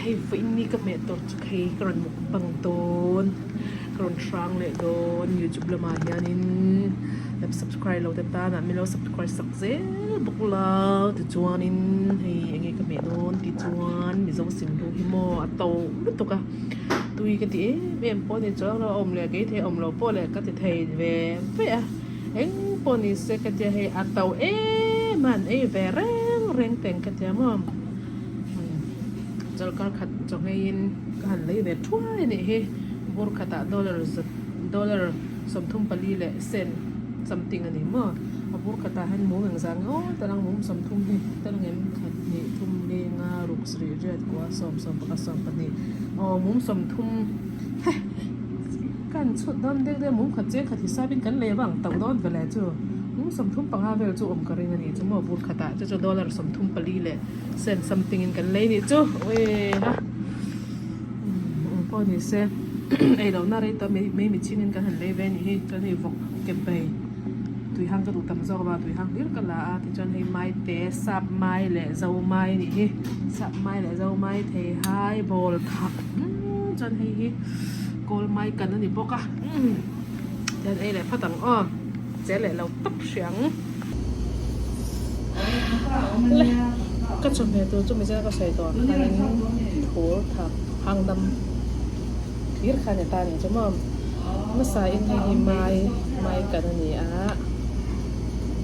Hei vawiin ni ka hmeh tur chu hei ka rawn mukbang dawn ka rawn hrang leh dawn youtube lamah hianin lam subscribe lo te tan ah min lo subscribe sak zel bawk la tichuanin hei enge ka hmeh dawn tih chuan mizo simhlu hi maw a to lutuk a tui ka ti em em pawh a ni chuang lo a awm leh kei thei awm lo pawh leh ka ti thei ve ve a eng pawh ni se ka tia hei a to em a an ei ve reng reng teng ka tia maw. Chawlhkar khat chaw ngeiin ka han lei ve thuai a nih hi. Bur khatah dollar zat dollar 34 leh cent something a ni maw. A bur khatah hian mum engzah nge aw talang mum 30 hi talangem khat hnih thum li nga ruk sarih riat kua sawm sawm pakhat sawm pahnih aw mum 30 heh ka han chhut dawn deuh deuh mum khat cheng khat hisapin kan lei vang tauh dawn veleh chu mum 35 vel chu awm ka ring a ni chu maw bur khatah chu chu dollar 34 leh Cent something in kan lei nih chu ui ha eng pawh ni se ei lohna rei tawh mai mai mitchhing in kan han lei ve a nih hi chuan hei vawk ke bai tui hang ka duh tam zawk a tui hang hlir ka la a tichuan hei mai te sap mai leh zo mai a nih hi sap mai leh zo mai thei hai bawl thak chuan hei hi kawl mai kan a ni bawk a tihian ei leh phawt ang aw che leh lo tawp hrih ang. Le ka chawhmeh tur chu mizo ka sawi tawh ang khanin thur thak hang dam thir kha a ni ta a ni chu maw hmasa in hei hi mai mai kan a ni a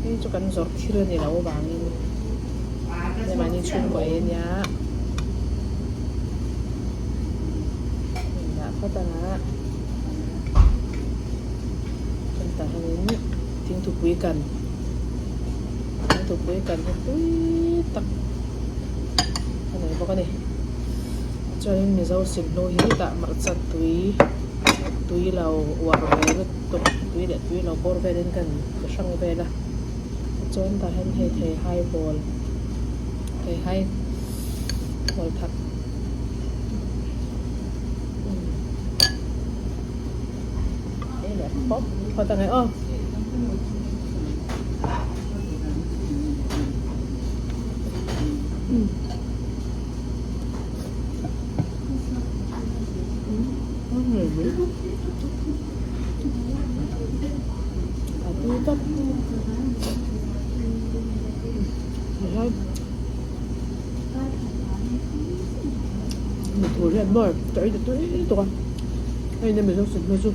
hei chu kan zawrh thil a ni loh avangin hei mahni chhungkaw ei a nia dah phawt ang a chutah hianin. Thingthupui kan thingthupui kan hi tui tak a nei bawk a ni chuanin mizo simhnu hi tah hmarcha tui tui lo uar ve lutuk tui leh tui lo bawr velin kan ti hrang vel a chuan tah hian hei theihai bawl theihai bawl thak Phawt ang e aw. A tui tawp. Mithur hian maw ka ei ta tui tawk a hei nia mizo sawmhnaw chu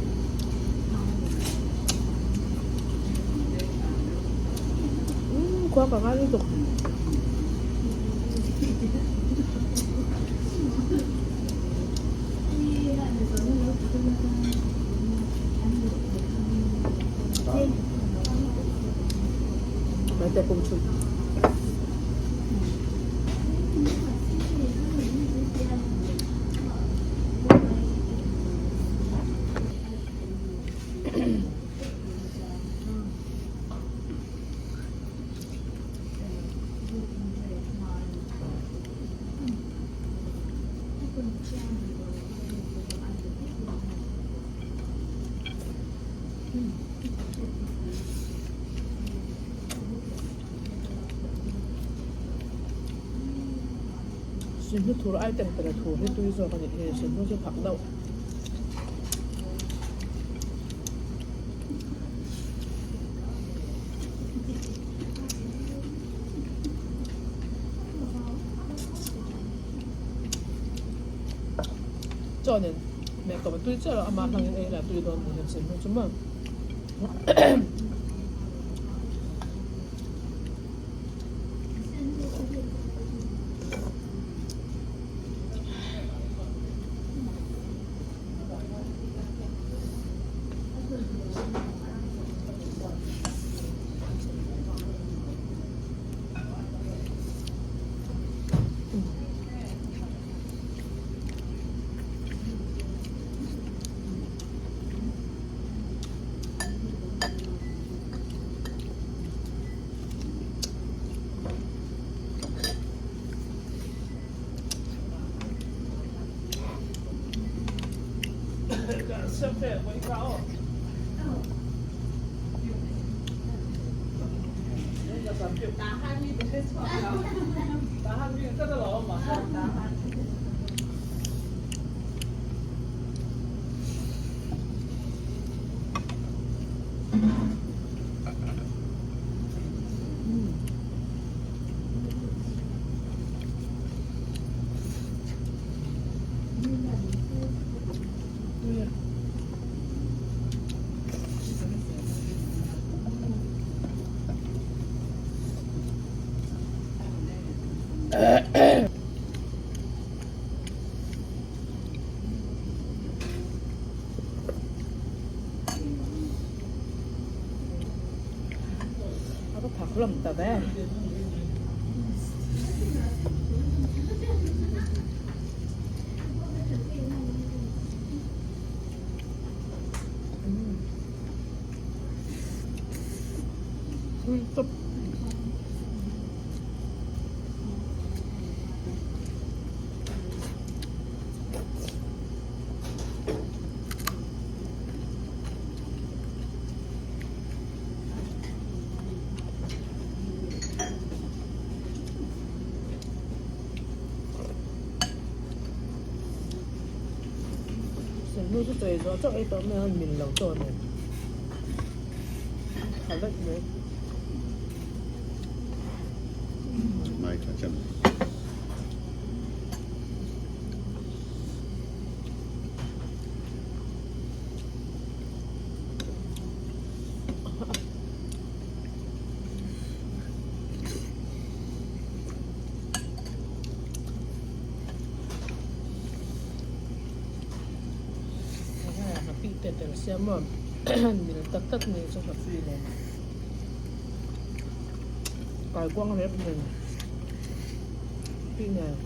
umm khua ka ngai lutuk mai te pum chhun. Sinhlu thur item pela thur hi tui zawk a nih hi sinhlu chu phak deuh. Chaw nen mehkawp a tui chiah lo amah hlangin ei lah tui dawn ni hian sinhlu chu maw. A va phak hlawm ta ve. Tui tawp. Hnu chu chawi zawh chauh ei tawh mai a mil lo chaw nen tha vek mai. Mai tha chem. Nghapih te tel sia maw mil tak tak nei chu nghapih nen kaikuang rep nen nghapih nen.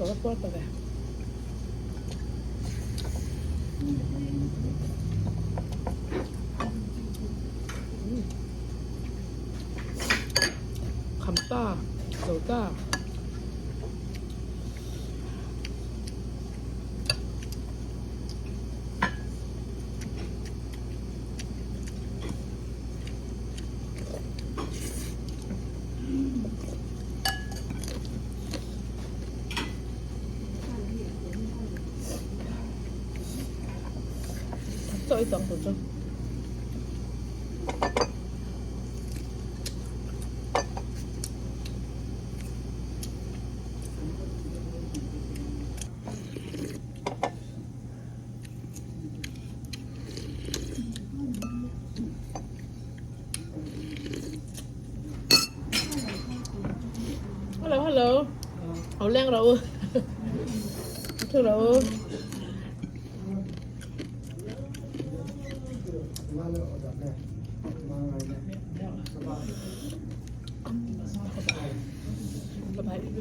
Ka va puar ta ve. Kham ta, zo ta. Chaw i tang tur chu. Hello hello Ho leng rawh u Thu rawh u